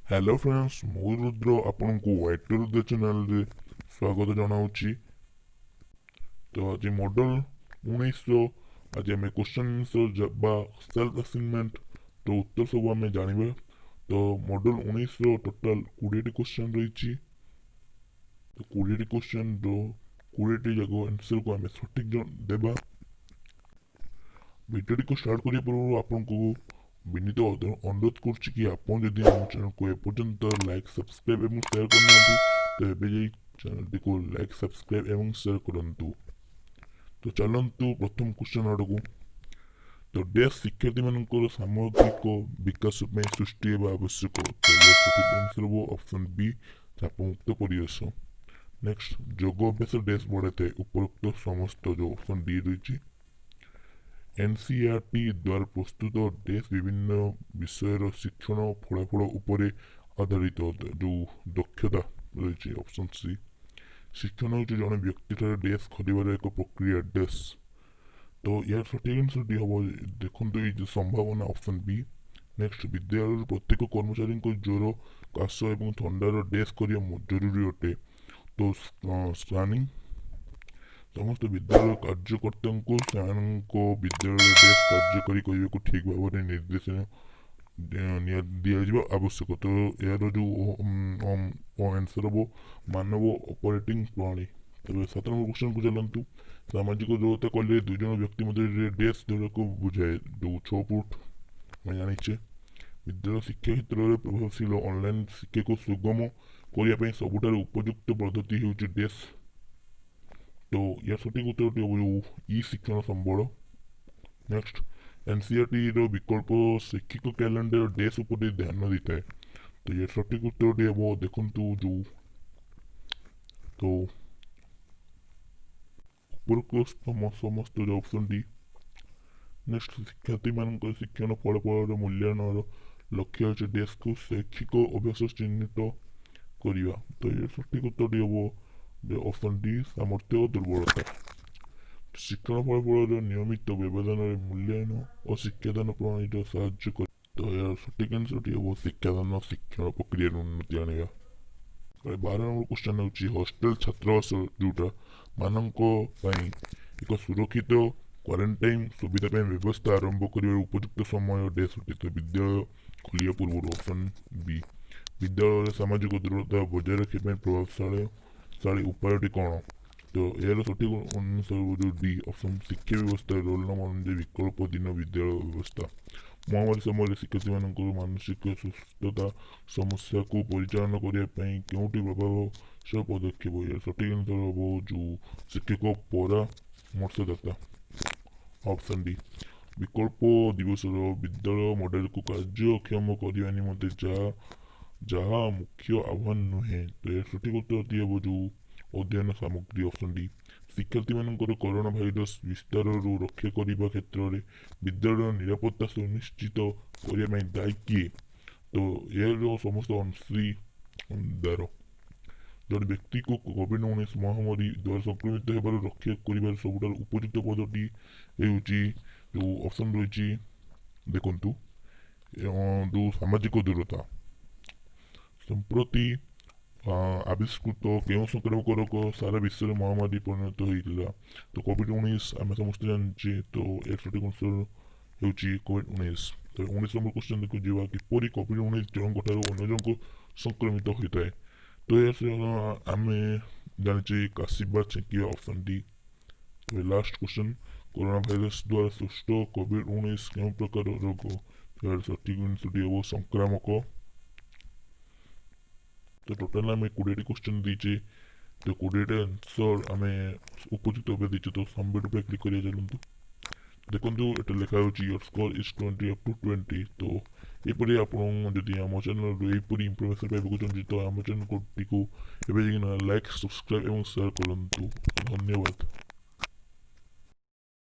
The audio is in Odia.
ହ୍ୟାଲୋ ଫ୍ରେଣ୍ଡସ୍, ମୁଁ ରୁଦ୍ର ଆପଣଙ୍କୁ ୱାଇଟି ରୁଦ୍ର ଚ୍ୟାନେଲରେ ସ୍ୱାଗତ ଜଣାଉଛି। ତ ଆଜି ମଡେଲ 19ର ଆଜି ଆମେ କ୍ୱେଶ୍ଚନ୍ ଆନ୍ସର୍ ବା ସେଲ୍ଫ ଆସେସମେଣ୍ଟର ଉତ୍ତର ସବୁ ଆମେ ଜାଣିବା। ତ ମଡେଲ 19ର ଟୋଟାଲ 20ଟି କ୍ୱେଶ୍ଚନ୍ ରହିଛି। ତ 20ଟି କ୍ୱେଶ୍ଚନ୍ର 20ଟି ଯାକ ଆନ୍ସର୍କୁ ଆମେ ସଠିକ୍ ଦେବା। ଭିଡ଼ିଓଟିକୁ ଷ୍ଟାର୍ଟ କରିବା ପୂର୍ବରୁ ଆପଣଙ୍କୁ ବିନୀତ ଅନୁରୋଧ କରୁଛି କି ଆପଣ ଯଦି ଆମ ଚ୍ୟାନେଲକୁ ଏପର୍ଯ୍ୟନ୍ତ ଲାଇକ୍, ସବସ୍କ୍ରାଇବ୍ ଏବଂ ସେୟାର କରିନାହାନ୍ତି, ତ ଏବେ ଯାଇ ଚ୍ୟାନେଲଟିକୁ ଲାଇକ୍, ସବସ୍କ୍ରାଇବ୍ ଏବଂ ସେୟାର କରନ୍ତୁ। ତ ଚାଲନ୍ତୁ ପ୍ରଥମ କ୍ୱେଶ୍ଚନ୍ ଆଡ଼କୁ। ତ ଡ୍ୟାସ୍ ଶିକ୍ଷାର୍ଥୀମାନଙ୍କର ସାମଗ୍ରିକ ବିକାଶ ପାଇଁ ସୃଷ୍ଟି ହେବା ଆବଶ୍ୟକ। ତ ଏହାର ସଠିକ୍ ଆନ୍ସର୍ ହେବ ଅପସନ୍ ବି, ଚାପମୁକ୍ତ ପରିବେଶ। ନେକ୍ସଟ, ଯୋଗ ଅଭ୍ୟାସ ଡ୍ୟାସ୍ ବଢ଼ାଇଥାଏ। ଉପରୋକ୍ତ ସମସ୍ତ, ଯେଉଁ ଅପସନ୍ ଡି ରହିଛି। ଏନସିଇଆରଟି ଦ୍ୱାରା ପ୍ରସ୍ତୁତ ଡ୍ୟାସ୍ ବିଭିନ୍ନ ବିଷୟର ଶିକ୍ଷଣ ଫଳାଫଳ ଉପରେ ଆଧାରିତ, ଯେଉଁ ଦକ୍ଷତା ରହିଛି, ଅପସନ୍ ସି। ଶିକ୍ଷଣ ହେଉଛି ଜଣେ ବ୍ୟକ୍ତିଠାରେ ଡ୍ୟାସ୍ କରିବାର ଏକ ପ୍ରକ୍ରିୟା ଡ୍ୟାସ୍। ତ ଏହାର ସଠିକ୍ ଆନ୍ସର୍ଟି ହେବ, ଦେଖନ୍ତୁ, ଏଇ ଯେଉଁ ସମ୍ଭାବନା, ଅପସନ୍ ବି। ନେକ୍ସଟ, ବିଦ୍ୟାଳୟର ପ୍ରତ୍ୟେକ କର୍ମଚାରୀଙ୍କ ଜ୍ୱର, କାଶ ଏବଂ ଥଣ୍ଡାର ଡ୍ୟାସ୍ କରିବା ଜରୁରୀ ଅଟେ। ତ ସ୍କାନିଂ। ସମସ୍ତ ବିଦ୍ୟାଳୟ କାର୍ଯ୍ୟକର୍ତ୍ତାଙ୍କୁ ସେମାନଙ୍କ ବିଦ୍ୟାଳୟରେ ଡ୍ୟାସ୍ କାର୍ଯ୍ୟକାରୀ କରିବାକୁ ଠିକ୍ ଭାବରେ ନିର୍ଦ୍ଦେଶ ଦିଆଯିବା ଆବଶ୍ୟକ। ତ ଏହାର ଯେଉଁ ଆନ୍ସର୍ ହେବ ମାନବ ଅପରେଟିଂ ପ୍ରଣାଳୀ। ତେବେ 7 ନମ୍ବର କ୍ୱେଶ୍ଚନକୁ ଚାଲନ୍ତୁ। ସାମାଜିକ ଦୂରତା କହିଲେ ଦୁଇ ଜଣ ବ୍ୟକ୍ତି ମଧ୍ୟରେ ଡ୍ୟାସ୍ ଦୂରକୁ ବୁଝାଏ। ଯେଉଁ 6 ଫୁଟ ଆମେ ଜାଣିଛେ। ବିଦ୍ୟାଳୟ ଶିକ୍ଷା କ୍ଷେତ୍ରରେ ପ୍ରଭାବଶୀଳ ଅନଲାଇନ୍ ଶିକ୍ଷାକୁ ସୁଗମ କରିବା ପାଇଁ ସବୁଠାରୁ ଉପଯୁକ୍ତ ପଦ୍ଧତି ହେଉଛି ଡ୍ୟାସ୍। ତ ୟାର ସଠିକ୍ ଉତ୍ତରଟି ହେବ ଯେଉଁ ଇ ଶିକ୍ଷଣ ସମ୍ବଳ। ନେକ୍ସଟ, ଏନସିଇଆରଟିର ବିକଳ୍ପ ଶୈକ୍ଷିକ କ୍ୟାଲେଣ୍ଡର ଡ୍ୟାସ୍ ଉପରେ ଧ୍ୟାନ ଦେଇଥାଏ। ତ ୟାର ସଠିକ୍ ଉତ୍ତରଟି ହେବ, ଦେଖନ୍ତୁ, ଯେଉଁ ତ ଉପରୋକ୍ତ ସମସ୍ତ, ଅପସନ୍ ଡି। ନେକ୍ସଟ, ଶିକ୍ଷାର୍ଥୀମାନଙ୍କ ଶିକ୍ଷଣ ଫଳାଫଳର ମୂଲ୍ୟାୟନର ଲକ୍ଷ୍ୟ ହେଉଛି ଡ୍ୟାସ୍କୁ ଶୈକ୍ଷିକ ଅଭ୍ୟାସ ଚିହ୍ନିତ କରିବା। ତ ଏହାର ସଠିକ୍ ଉତ୍ତରଟି ହେବ ଅପସନ୍ ଡି, ସାମର୍ଥ୍ୟ ଓ ଦୁର୍ବଳତା। ଶିକ୍ଷଣ ଫଳାଫଳର ନିୟମିତ ବ୍ୟବଧାନରେ ମୂଲ୍ୟାୟନ ଓ ଶିକ୍ଷାଦାନ ପ୍ରଣାଳୀର ସାହାଯ୍ୟ କରେ। ତ ଏହାର ସଠିକ୍ ଆନ୍ସରଟି ହେବ ଶିକ୍ଷାଦାନ ଶିକ୍ଷଣ ପ୍ରକ୍ରିୟାରେ ଉନ୍ନତି ଆଣିବା। 12 ନମ୍ବର କ୍ୱେଶ୍ଚନ୍ ହେଉଛି, ହଷ୍ଟେଲ ଛାତ୍ରାବାସ ଯେଉଁଟା ମାନଙ୍କ ପାଇଁ ଏକ ସୁରକ୍ଷିତ କ୍ୱାରେଣ୍ଟାଇନ୍ ସୁବିଧା ପାଇଁ ବ୍ୟବସ୍ଥା ଆରମ୍ଭ କରିବାର ଉପଯୁକ୍ତ ସମୟ ଡ୍ୟାସ୍ ଅଟେ। ତ ବିଦ୍ୟାଳୟ ଖୋଲିବା ପୂର୍ବରୁ, ଅପସନ୍ ବି। ବିଦ୍ୟାଳୟରେ ସାମାଜିକ ଦୂରତା ବଜାୟ ରଖିବା ପାଇଁ ପ୍ରଭାବଶାଳୀ ଶାଳୀ ଉପାୟଟି କ'ଣ? ତ ଏହାର ସଠିକ୍ ଅନୁସାର ଯେଉଁ ଡି ଅପସନ୍, ଶିକ୍ଷା ବ୍ୟବସ୍ଥା ରୋଲ ନମ୍ବର ଅନୁଯାୟୀ ବିକଳ୍ପ ଦିନ ବିଦ୍ୟାଳୟ ବ୍ୟବସ୍ଥା। ମହାମାରୀ ସମୟରେ ଶିକ୍ଷାର୍ଥୀମାନଙ୍କର ମାନସିକ ସୁସ୍ଥତା ସମସ୍ୟାକୁ ପରିଚାଳନା କରିବା ପାଇଁ କେଉଁଟି ପ୍ରଭାବଶୀଳ ପଦକ୍ଷେପ? ଏହାର ସଠିକ୍ ଆନ୍ସର୍ ହେବ ଯେଉଁ ଶିକ୍ଷକ ପରାମର୍ଶଦାତା, ଅପସନ୍ ଡି। ବିକଳ୍ପ ଦିବସର ବିଦ୍ୟାଳୟ ମଡେଲକୁ କାର୍ଯ୍ୟକ୍ଷମ କରିବା ନିମନ୍ତେ ଯାହା ଯାହା ମୁଖ୍ୟ ଆହ୍ୱାନ ନୁହେଁ। ତ ଏହାର ସଠିକ୍ ଉତ୍ତରଟି ହେବ ଯେଉଁ ଅଧ୍ୟୟନ ସାମଗ୍ରୀ, ଅପସନ୍ ଡି। ଶିକ୍ଷାର୍ଥୀମାନଙ୍କର କରୋନା ଭାଇରସ ବିସ୍ତାରରୁ ରକ୍ଷା କରିବା କ୍ଷେତ୍ରରେ ବିଦ୍ୟାଳୟର ନିରାପତ୍ତା ସୁନିଶ୍ଚିତ କରିବା ପାଇଁ ଦାୟୀ କିଏ? ତ ଏହାର ସମସ୍ତ ଅଂଶୀଦାର। ଜଣେ ବ୍ୟକ୍ତିକୁ କୋଭିଡ-19 ମହାମାରୀ ଦ୍ୱାରା ସଂକ୍ରମିତ ହେବାରୁ ରକ୍ଷା କରିବାର ସବୁଠାରୁ ଉପଯୁକ୍ତ ପଦ୍ଧତି ହେଉଛି, ଯେଉଁ ଅପସନ୍ ରହିଛି, ଦେଖନ୍ତୁ, ଯେଉଁ ସାମାଜିକ ଦୂରତା। ସମ୍ପ୍ରତି ଆବିଷ୍କୃତ କେଉଁ ସଂକ୍ରାମକ ରୋଗ ସାରା ବିଶ୍ୱରେ ମହାମାରୀ ପରିଣତ ହୋଇଥିଲା? ତ କୋଭିଡ-19 ଆମେ ସମସ୍ତେ ଜାଣିଛେ। ତ ଏହାର ସଠିକ୍ ଆନ୍ସର୍ ହେଉଛି କୋଭିଡ-19। ତ 19 ନମ୍ବର କ୍ୱେଶ୍ଚନକୁ ଯିବା। କିପରି କୋଭିଡ-19 ଜଣଙ୍କ ଠାରୁ ଅନ୍ୟ ଜଣଙ୍କୁ ସଂକ୍ରମିତ ହୋଇଥାଏ? ତ ଏହା ଆମେ ଜାଣିଛେ, କାଶିବା, ଛିଙ୍କିବା, ଅପସନ୍ ଡି। ତେବେ ଲାଷ୍ଟ କ୍ୱେଶ୍ଚନ୍, କରୋନା ଭାଇରସ ଦ୍ୱାରା ସୃଷ୍ଟ କୋଭିଡ-19 କେଉଁ ପ୍ରକାର ରୋଗ? ଏହାର ସଠିକ୍ ଆନ୍ସର୍ଟି ହେବ ସଂକ୍ରାମକ। ତ ଟୋଟାଲ୍ ଆମେ 20ଟି କ୍ୱେଶ୍ଚନ୍ ଦେଇଛେ, ତ 20ଟା ଆନ୍ସର୍ ଆମେ ଉପଯୁକ୍ତ ଭାବେ ଦେଇଛେ। ତ ସବମିଟ୍ ଉପରେ କ୍ଲିକ୍ କରିବା। ଚାଲନ୍ତୁ, ଦେଖନ୍ତୁ, ଏଠି ଲେଖା ହେଉଛି "Your score is 20 up to 20"। ତ ଏପରି ଆପଣ ଯଦି ଆମ ଚ୍ୟାନେଲରୁ ଏହିପରି ଇନଫର୍ମେସନ୍ ପାଇବାକୁ ଚାହୁଁଛନ୍ତି, ତ ଆମ ଚ୍ୟାନେଲଟିକୁ ଏବେ ଯାଇକିନା ଲାଇକ୍, ସବସ୍କ୍ରାଇବ୍ ଏବଂ ସେୟାର କରନ୍ତୁ। ଧନ୍ୟବାଦ।